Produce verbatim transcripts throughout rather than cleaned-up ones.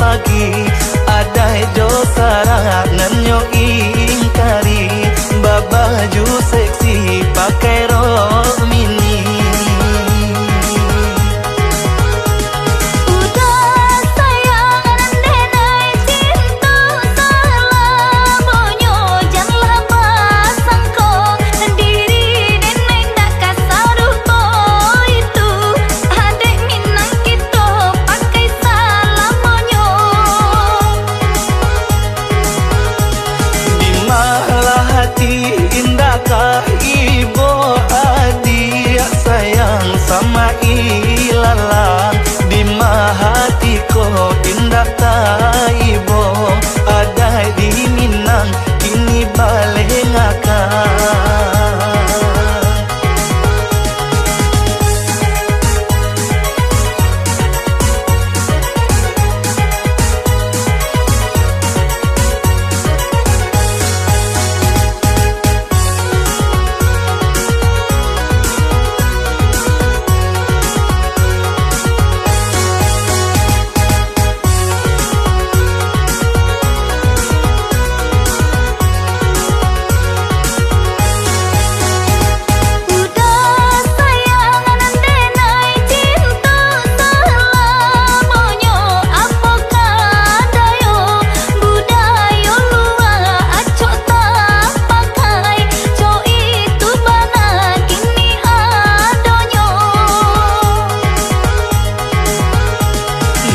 Agi, adaik jo sarak nan nyo ingkari, babaju seksi pakai rok mini. Uda sayang nan denai cinto salamonyo, janlah basangko diri denai ndak ka sarupo itu. Adek Minang kito pakai salamonyo. Di malah hati indak ka ibo, adiak sayang sama ilalang. Di ma hati ko indak taibo, adaik di Minang kini balengakan. Uda sayang nan denai cinto salamonyo, apo ka dayo budayo lua acok tapakai, cok itu bana kini adonyo.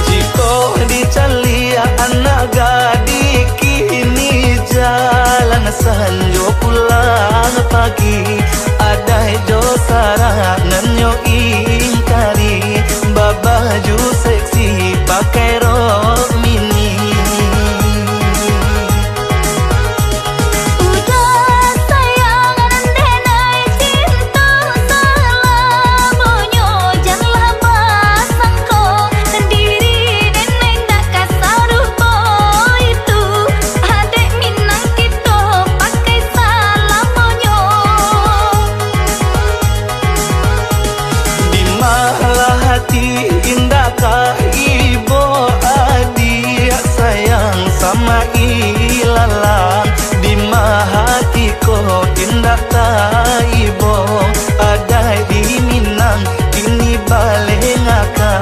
Jikok dicaliak anak gadih kini, jalan sanjo pulang pagi, adaik jo sarak nan nyo ingkari, babaju seksi pakai rok mini. Uda sayang nan denai cinto salamonyo, janlah basangko diri denai ndak ka sarupo itu. Adek Minang kito pakai salamonyo. Di malah hati indak ka ibo, adiak sayang sama ilalang. Di ma hati ko indak taibo, adaik di Minang kini balengakan.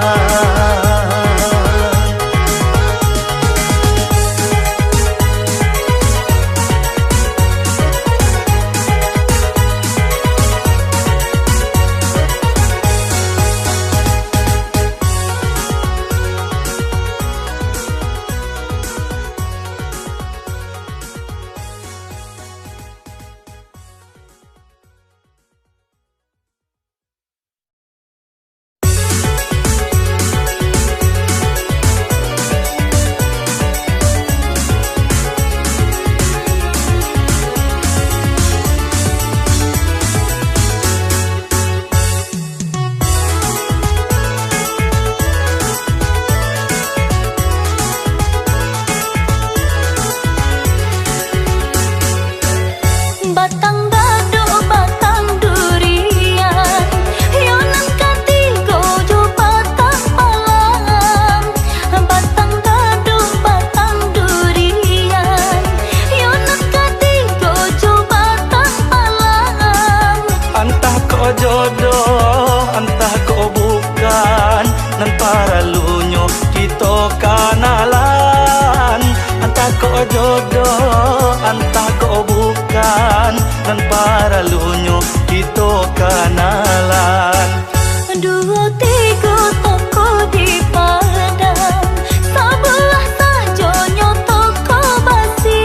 Batang gadok, batang durian, yo nan katigo jo batang palam. Batang gadok, batang durian, yo nan katigo jo batang palam. Antah ko jodoh, antah ko bukan, nan paralunyo kito kanalan. Antah ko jodoh, antah ko bukan, nan paralunyo kito kanalan. Duo tigo toko di Padang, sabulah sajonyo toko basi.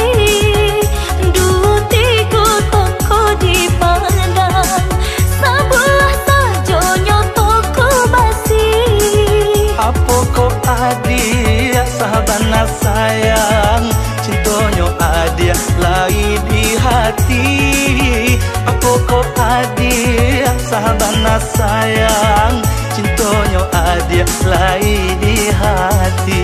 Duo tigo toko di Padang, sabulah sajonyo toko basi. Apo ko adiak sabana sayang, cintonyo adiak lai di hati? Apo ko adiak sabana sayang, cintonyo adiak lai di hati?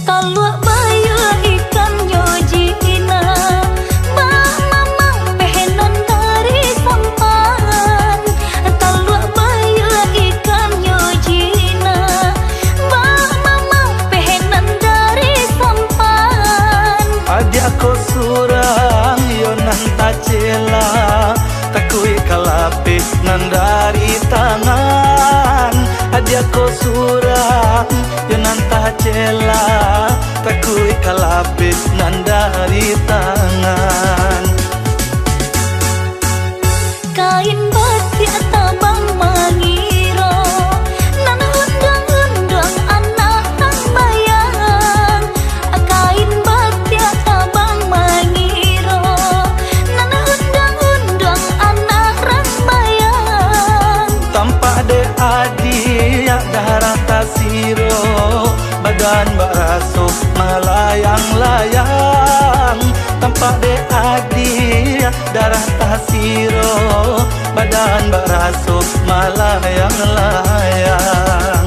Taluak bayua ikannyo jinak, Urang yo nan tacela, takuik ka lapeh nan dari tangan. Kain batiak tabang mangiro, nan unduang-unduang anak rambayang. Kain batiak tabang mangiro, nan unduang-unduang anak rambayang. Tampak dek adiak darah tasiro, badan bak raso malayang-layang. Tampak dek adiak darah tasiro, badan bak raso malayang-layang.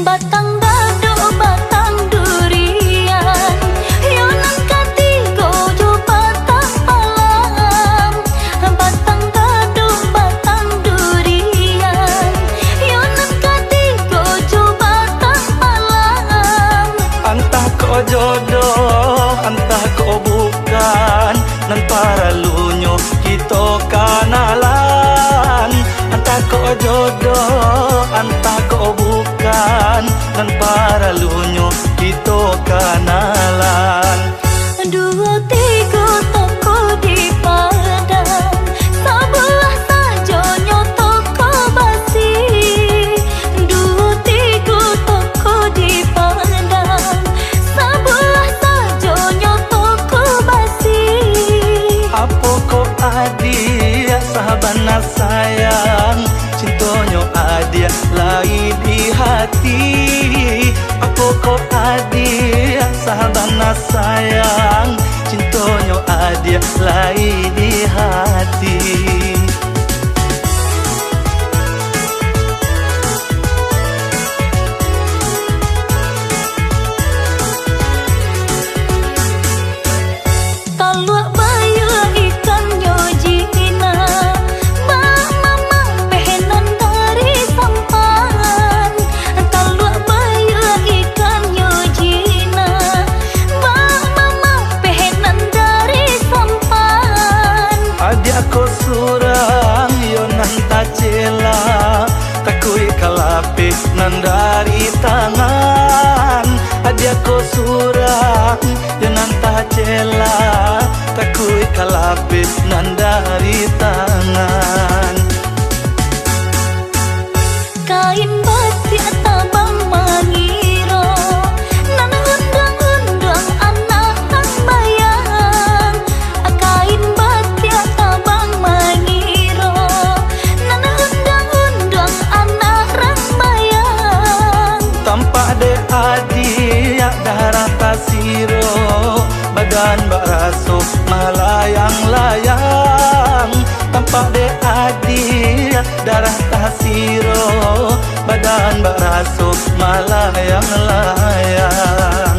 Batang gadok, batang durian, yo nan katigo jo batang palam. Batang gadok, batang durian, yo nan katigo jo batang palam. Antah kok jodoh, antah kok bukan, nan paralunyo kito kanalan. Antah kok jodoh, antah kok bukan, nan paralunyo kito kanalan. Duo tigo toko di Padang, sabuah sajonyo toko basi. Duo tigo toko di Padang, sabuah sajonyo toko basi. Apo kok adiak sabana sayang, cintonyo adiak lai di hati. Apo kok adiak sabana sayang, cintonyo adiak lai di hati. Taluak bayua ikannyo jinak, bak mamapeh nan dari sampan. Taluak bayua ikannyo jinak, bak mamapeh nan dari sampan. Adiak ko surang yo nan tacela, takuik ka lapeh nan dari tangan. Adiak ko surang yo nan tacela, takuik ka lapeh nan dari tangan. Kain batiak tabang mangiro, nan unduang-unduang anak sambayang. Kain batiak tabang mangiro, nan unduang-unduang anak sambayang. Tampak dek adiak darah tasiro, badan bak raso malayang-layang. Tampak dek adiak darah tasiro, badan bak raso malayang-layang.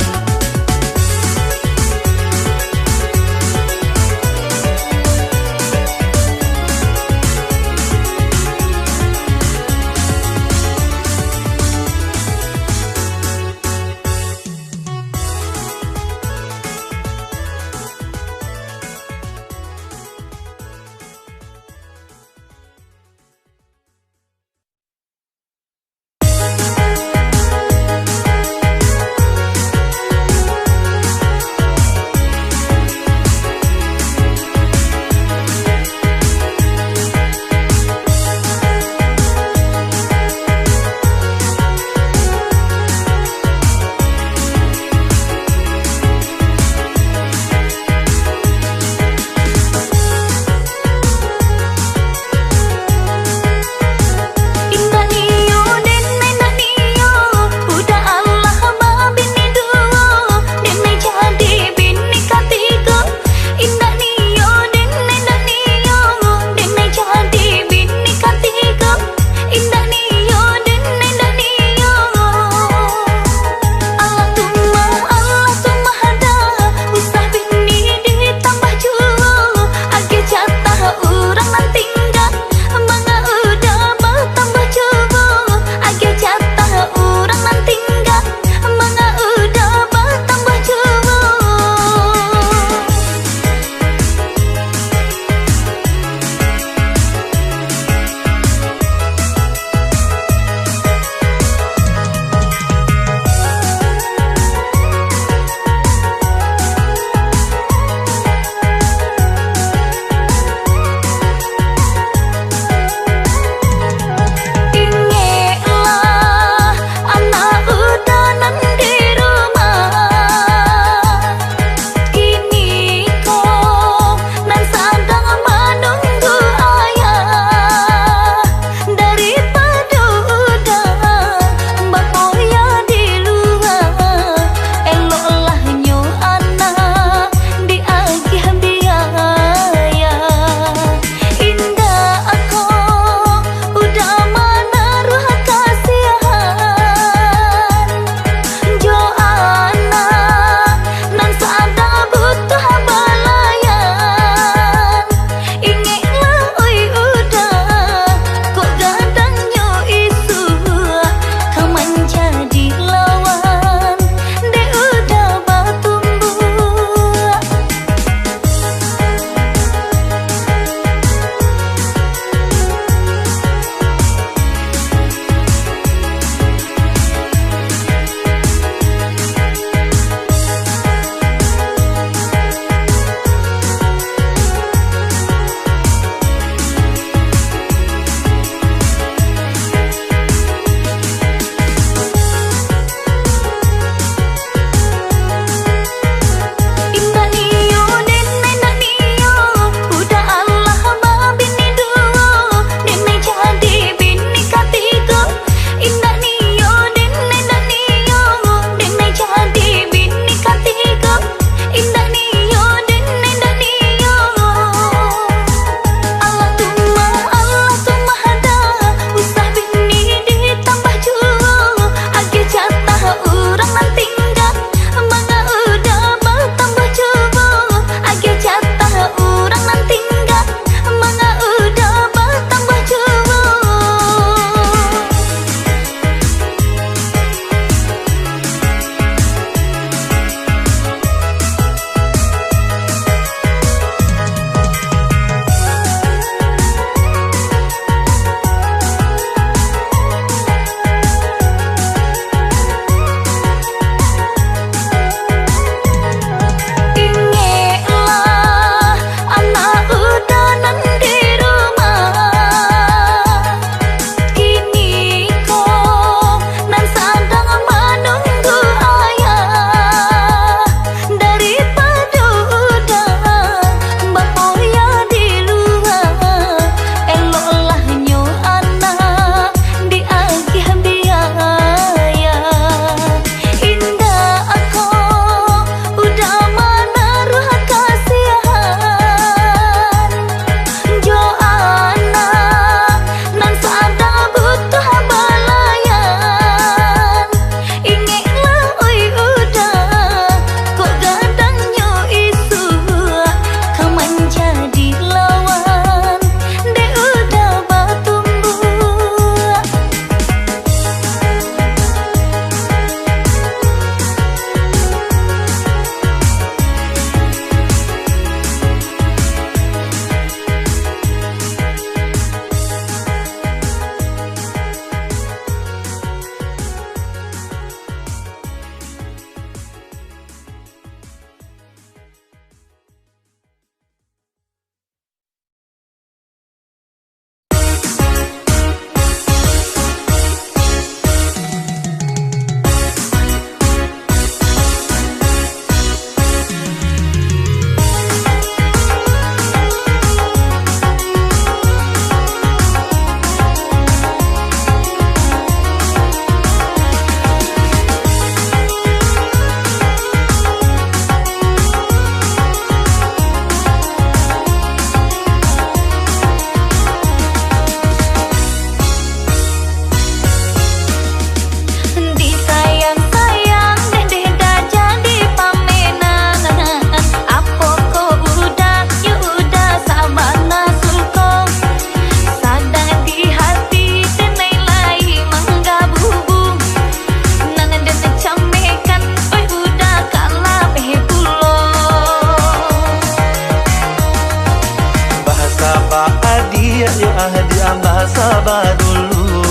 Basaba dulu,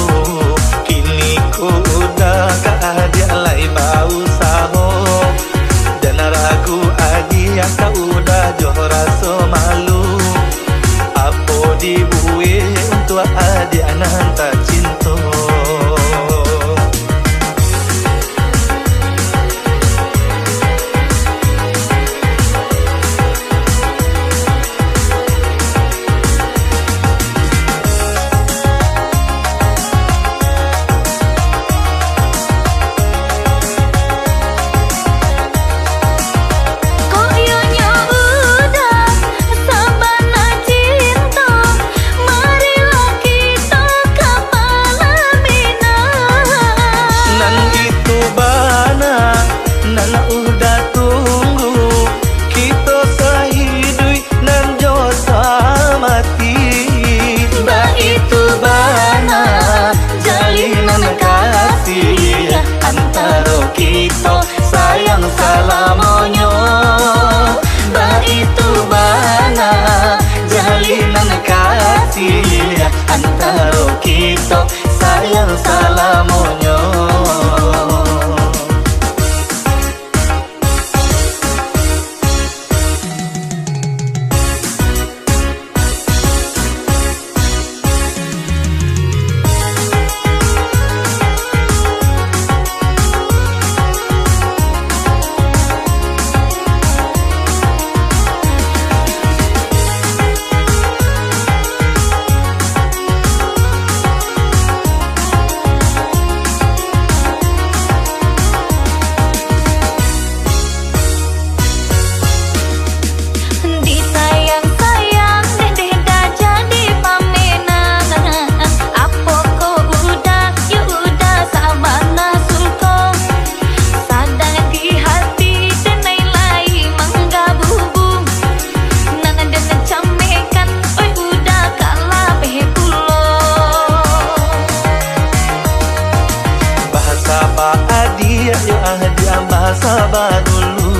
kini ko udah ka adiak lai bausaho. Jan ragu adiak ka udah jo raso malu. Apo dibuek untuak adiak nan tacinto. Kok iyo nyo udah sabana cinto, marilah kito ka palaminan. Nan itu bana, nan udah tunggu, kito sahiduik nan jo samati. Baitu bana jalinan kasih antaro kito sayang salamonyo. Baitu bana jalinan kasih antaro kito sayang salamonyo. Disayang-sayang, deh, deh, dah jadi pamenan. Apo ko udah, yo udah, sabana suko. Sadang di hati, denai lai manggabubu. Nan den camekan, oi, udah ka lapeh pulo. Basaba adiak yo adiak, basaba dulu.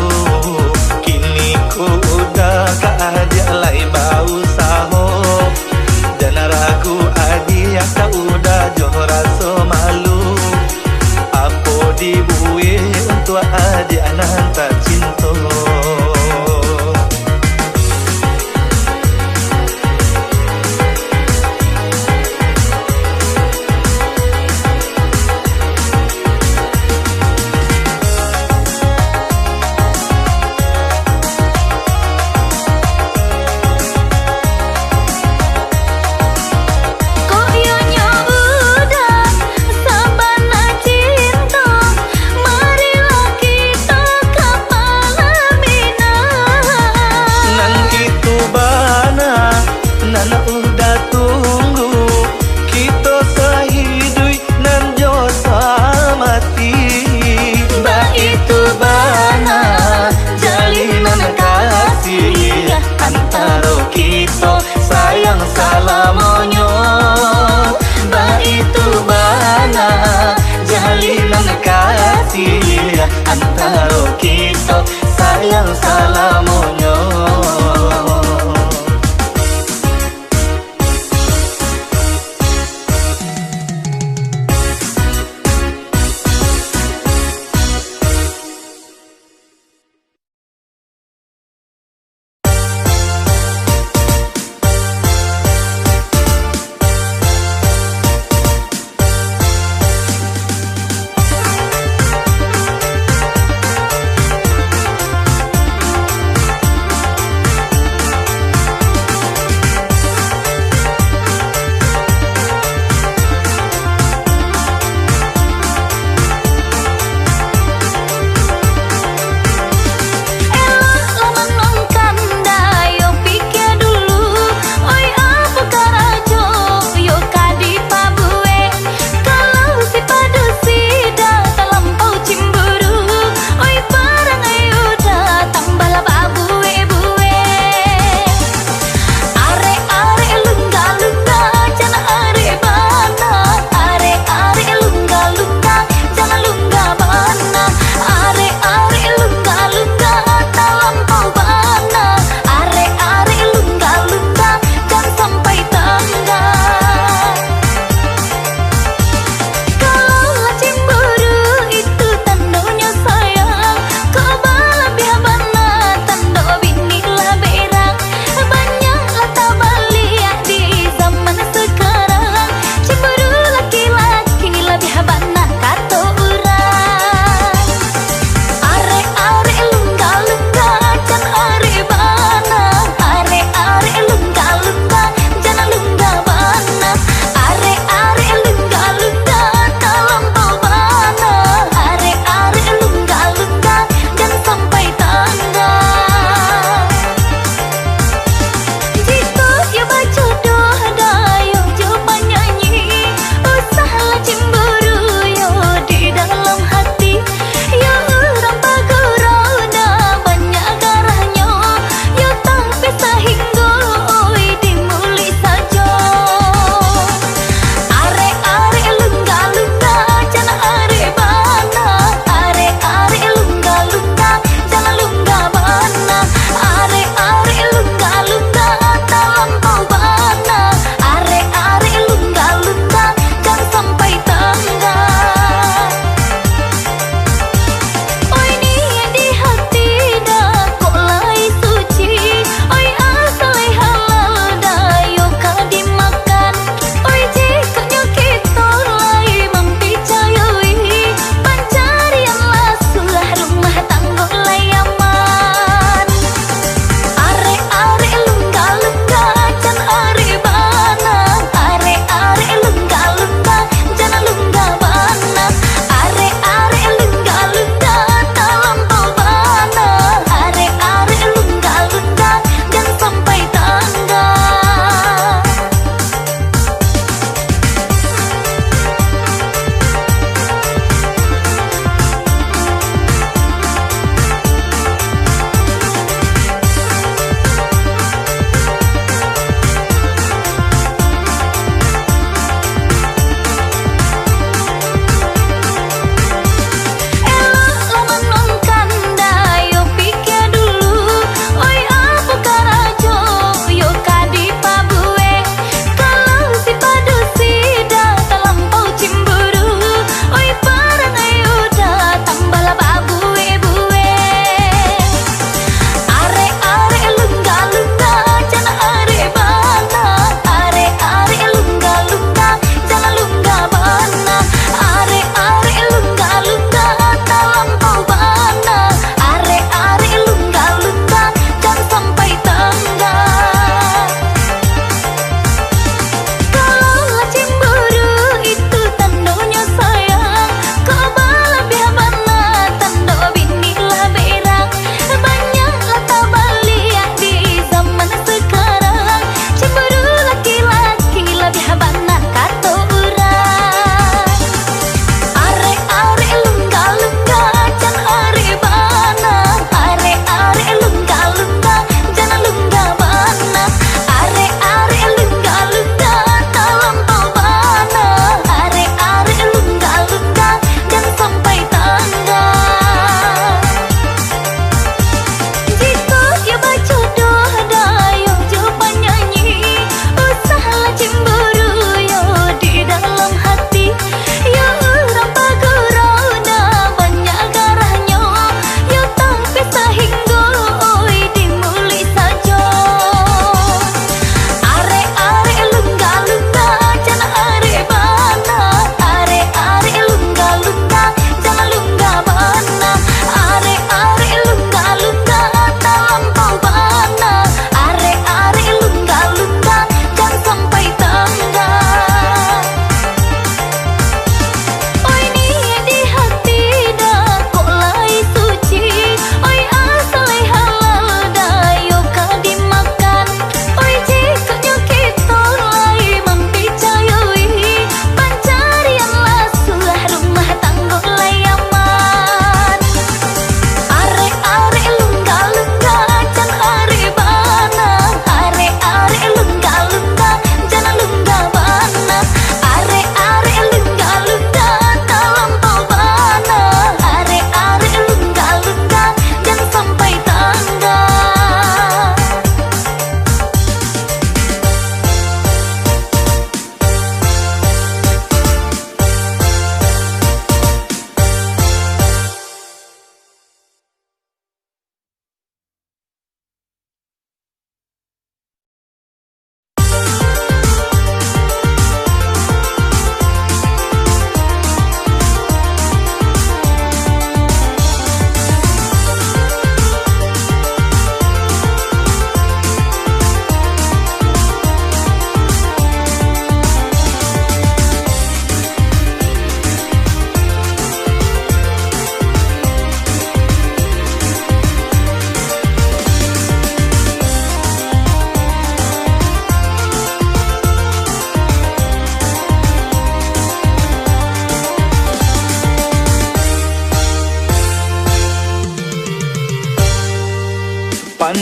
Kini ko udah ka adiak lai bausaho. Jan ragu adiak ka udah jo raso malu. Apo dibuek untuak adiak nan tacinto. Kok iyo nyo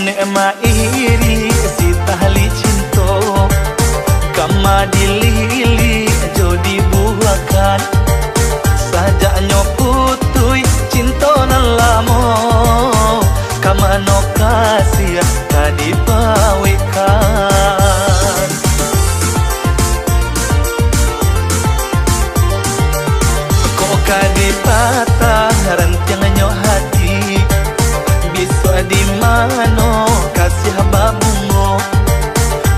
Nek mairi si tahli cinto, ka madililik jo dibuakan. Sajaknyo putuih cinto nan lamo, ka mano kasiah ka dipawikkan. Kok ka dipatah rantiangnyo hati, bisuak di mano kasiah babungo,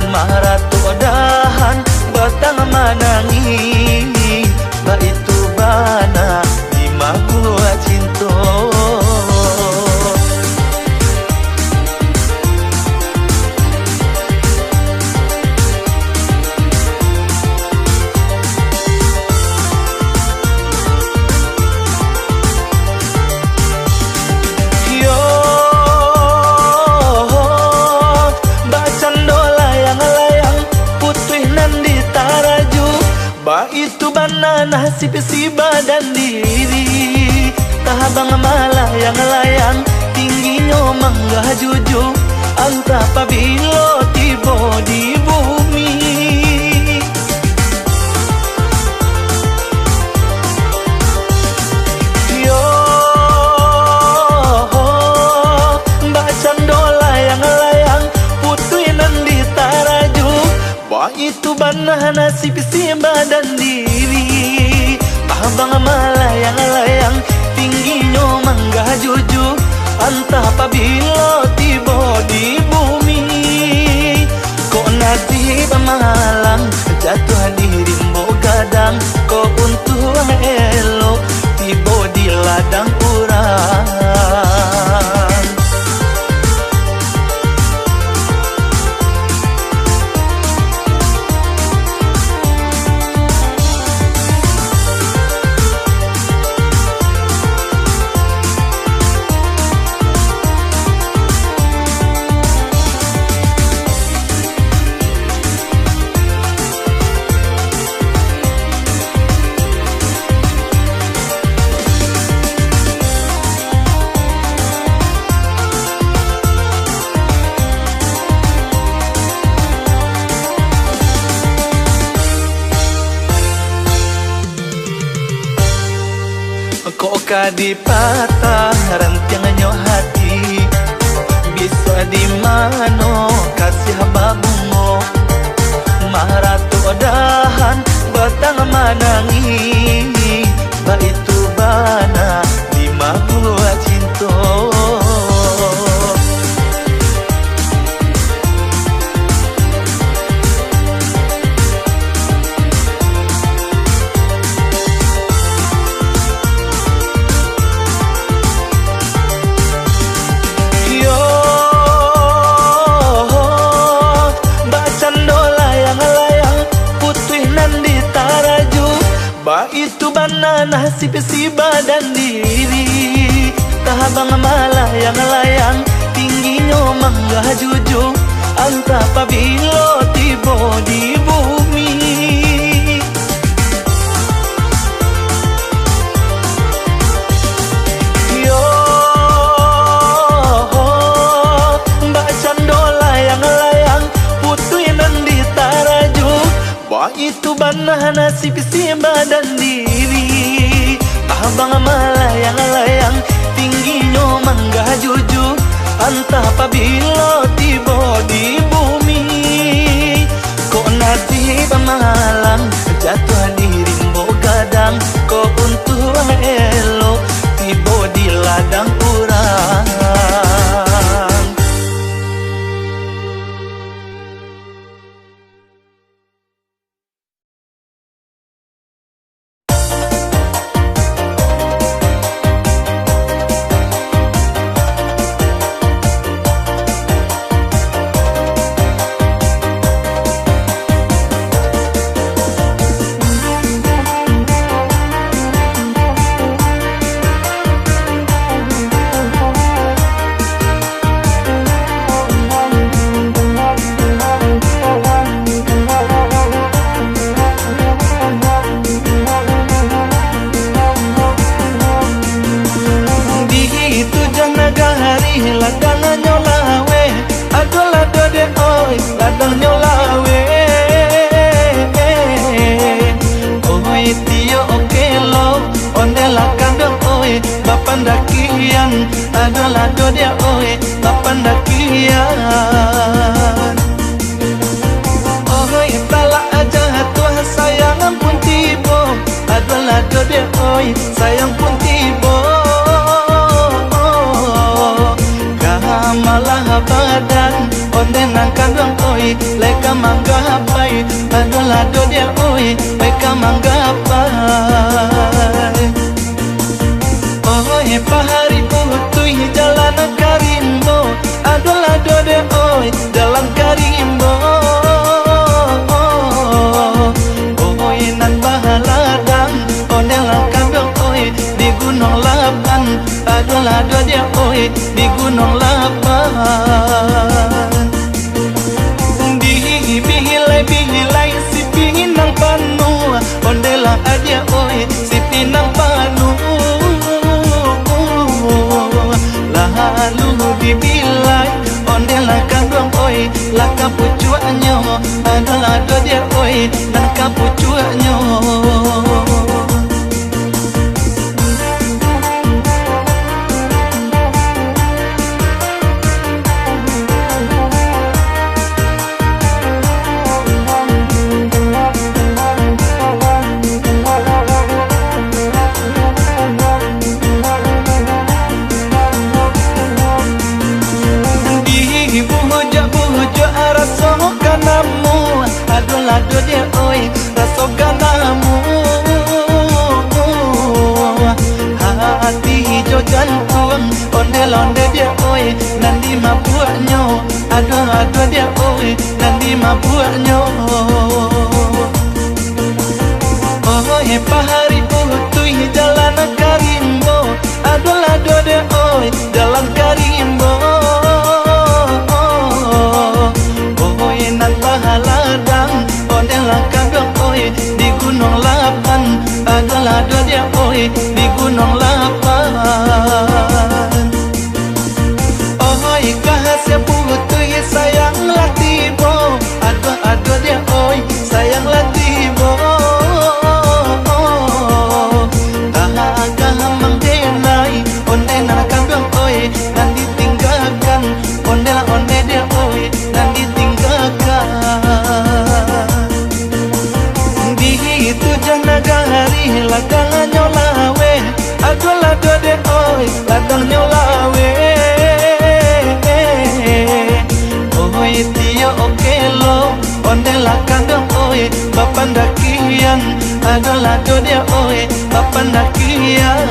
maratok dahan batang manangih, baitu bana di mabuak cinto. Yo, bacando layang-layang, putuih nan ditaraju. Baitu bana nasib si badan diri, tabang malayang-layang, tingginyo manggajuju, antah pabilo tibo di bumi. Yo, bacando layang-layang, putuih nan ditaraju. Baitu bana nasib si badan diri, tabang malayang-layang, tingginyo manggajuju, antah pabilo tibo di bumi. Kok nasib malang, jatuah di rimbo gadang, kok untuang elok, tibo di ladang urang. Kok ka dipatah rantiangnyo hati, bisuak di mano kasiah babungo, maratok dahan batang manangih, baitu bana di mabuak cinto. Yo, bacando layang-layang, putuih nan ditaraju. Baitu bana nasib si badan diri, tabang malayang-layang, tingginyo manggajuju, antah pabilo tibo di bumi. Yo, bacando layang-layang, putuih nan ditaraju. Baitu bana nasib si badan diri, tabang malayang-layang, tingginyo manggajuju, antah pabilo tibo di bumi. Kok nasib malang, jatuah di rimbo gadang, kok untuang elok, tibo di ladang urang. Sayang pun tibo, ka malah badan, ondeh nan kanduang oi, lai ka manggapai, adolah dodiak oi, lai ka manggapai. Oi, pahari putuih jalan ka rimbo, adolah dodiak oi, jalan ka rimbo. Oi, nan bahaladang, ondeh lah kanduang oi, di Gunuang Lapan, adolah dodiak oi, di Gunuang Lapan. Dibihilai-bihilai si pinang panuah, ondeh lah adiak oi, si pinang panuah. Lalu dibilai, ondeh lah kanduang oi, lah ka pucuaknyo, adolah dodiak oi, nan ka pucuaknyo. Dibuhujak-buhujak raso ka namuah, adolah dodiak oi, raso ka namuah. Hati jo jantuang, ondeh lah ondeh diak oi, nan dimabuaknyo, adolah dodiak oi, nan dimabuaknyo. Oi, pahari putuih jalan ka rimbo, adolah dodiak oi, jalan ka rimbo. Oi, nan bahaladang, ondeh lah kanduang oi, di Gunuang Lapan, adolah dodiak oi, di Gunuang Lapan. Oi, ka hasia putuih sayang lah tibo, adoh, adoh diak oi, sayang lah tibo. Tagah manggenai, ondeh nan kanduang oi, nan ditinggakan, ondeh lah ondeh diak oi, nan ditinggakan. Di itu jan nagari ladangnyo laweh, adolah dodiak oi, ladangnyo laweh. Oi, tiok okelo, ondeh lah kanduang oi, bapandakian, adolah dodiak oi, bapandakian.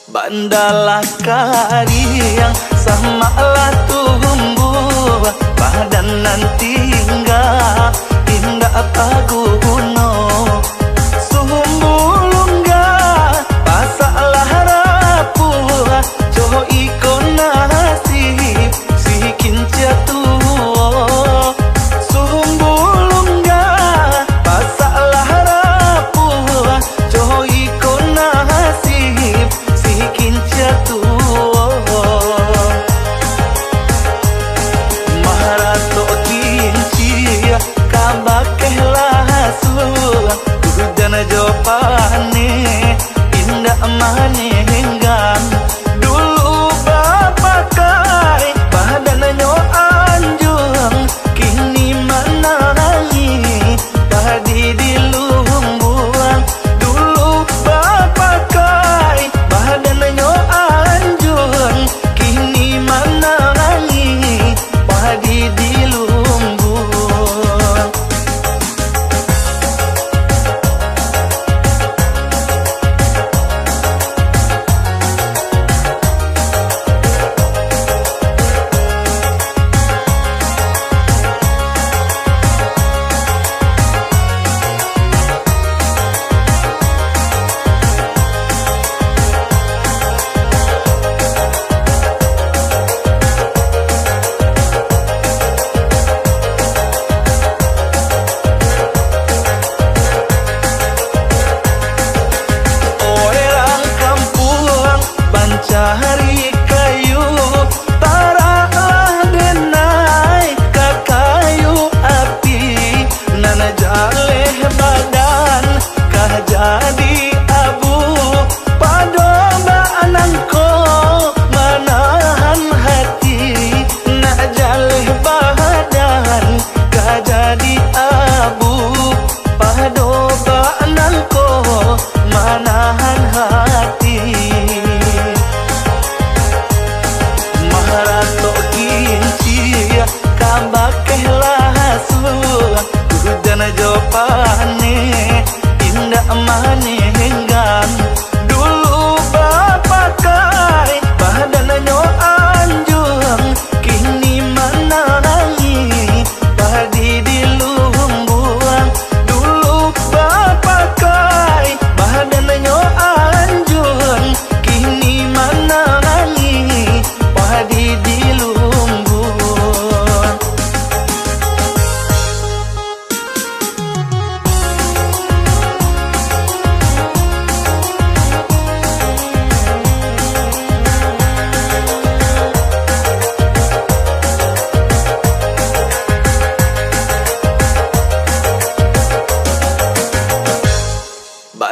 Banda lah kariang, samak lah tumbuah, badan nan tingga, indak baguno. Sumbu lunggah, pasak lah rapuah, coh iko nasib si kincia tuo. Sumbu lunggah, pasak lah rapuah, coh iko nasib si kincia tuo. Maratok kincia, kabakeh lah suo,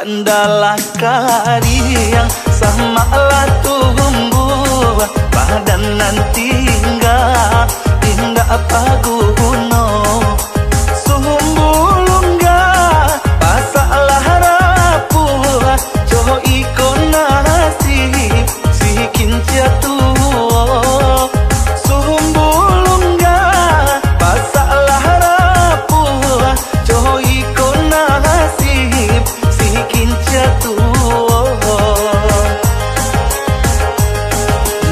Indak lah kariang, samaklah tumbuah, badan nan tingga, indak paguno. Sumbu lunggah, pasaklah rapuah, jo iko nasib si kincia tuo. Sumbu lunggah, pasaklah rapuah, jo iko nasib si kincia tuo.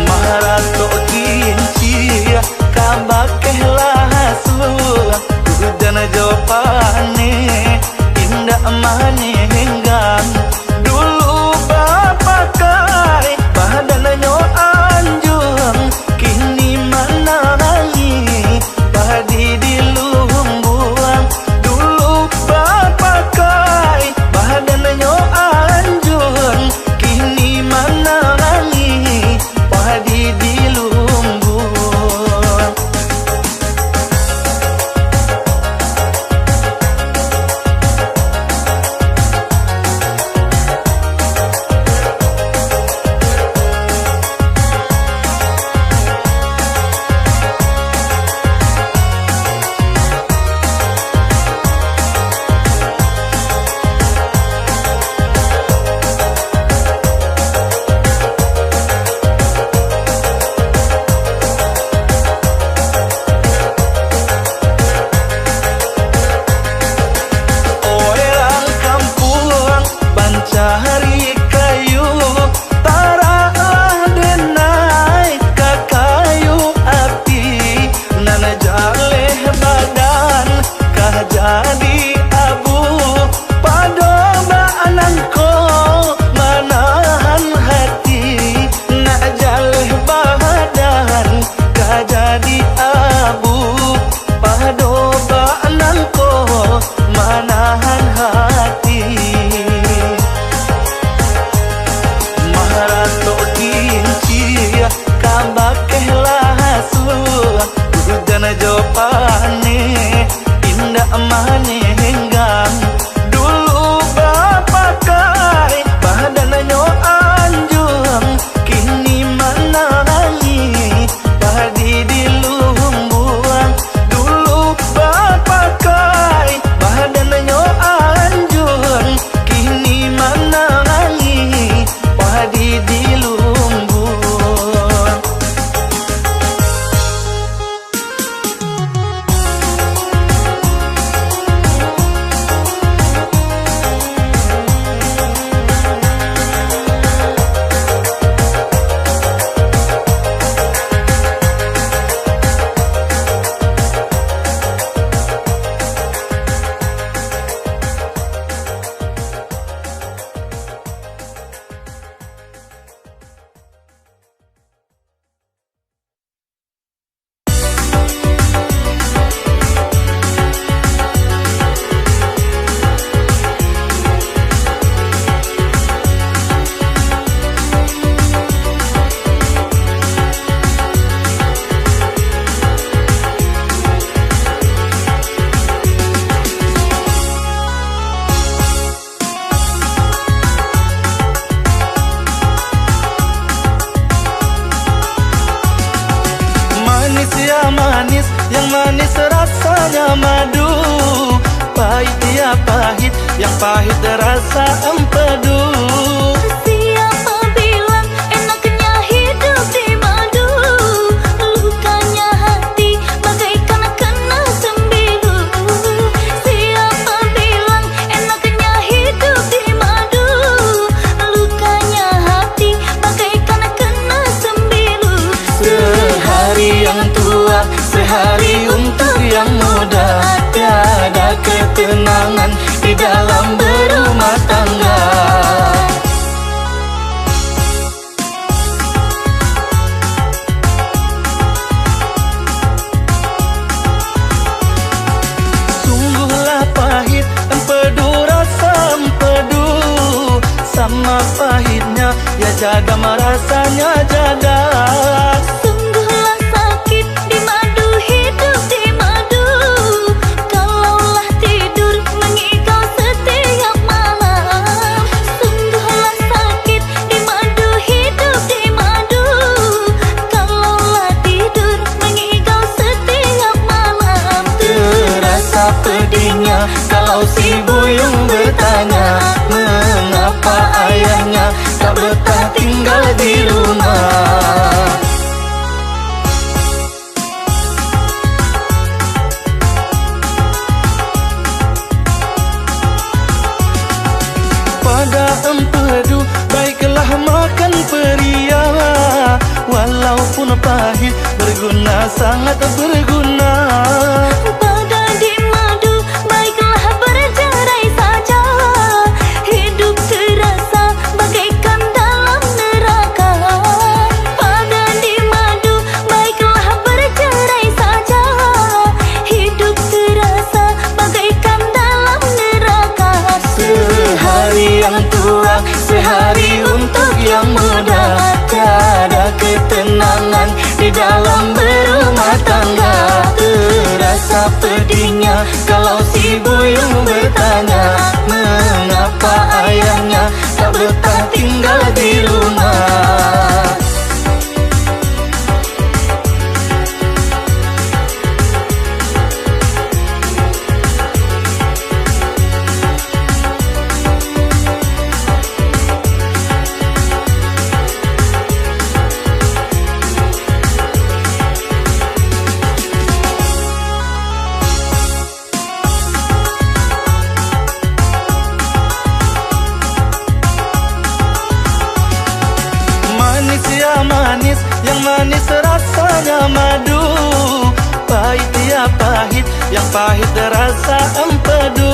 Maratok kincia, ka bakeh lasuah, ujan jo paneh, indak manenggang. Dulu bapakai, badannyo anjuang, kini manangih, padi di lumbuang. Dulu bapakai, badannyo anjuang, kini manangih, padi di lumbuang. Urang kampuang mancari kayu, taraklah denai ka kayu api, nan jaleh badan ka jadi abu, pado bak nangko manahan hati, nak jaleh badan ka jadi abu, pado bak nangko manahan hati. Maratok kincia, ka bakeh lasuah, ujan jo paneh, indak manenggang. Dulu bapakai, badannyo anjuang, kini manangih, padi di lumbuang. Dulu bapakai, badannyo anjuang, kini manangih, padi di lumbuang. Manis ya manis, yang manis rasanya madu. Pahit ya pahit, yang pahit rasa empedu. Siapa bilang enaknya hidup di madu? Lukanya hati bagaikan kena sembilu. Siapa bilang enaknya hidup di madu? Lukanya hati bagaikan kena sembilu. Sehari yang tua, sehari untuk yang muda. Tiada ketenangan di dalam berumah tangga. Ayahnya tak betah tinggal di rumah. Pada empedu, baiklah makan peria, walaupun pahit, berguna, sangat berguna. Pada di madu, baiklah bercerai saja, hidup terasa bagaikan dalam neraka. Pada di madu, baiklah bercerai saja, hidup terasa bagaikan dalam neraka. Sehari yang tua, sehari untuk yang muda. Tiada ketenangan di dalam berumah tangga. Terasa pedihnya kalau si buyung bertanya, mengapa ayahnya tak betah tinggal di rumah. Manis ya manis, yang manis rasanya madu. Pahit ya pahit, yang pahit rasa empedu.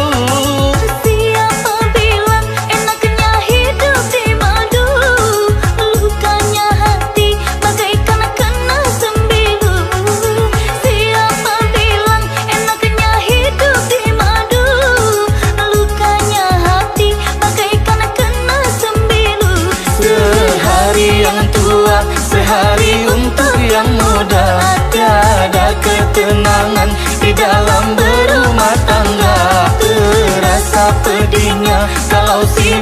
Siapa bilang enaknya hidup di madu? Lukanya hati bagaikan kena sembilu. Siapa bilang enaknya hidup di madu? Lukanya hati bagaikan kena sembilu. Sehari yang tua, sehari untuk yang muda. Tiada ketenangan di dalam berumah tangga. Terasa pedihnya kalau si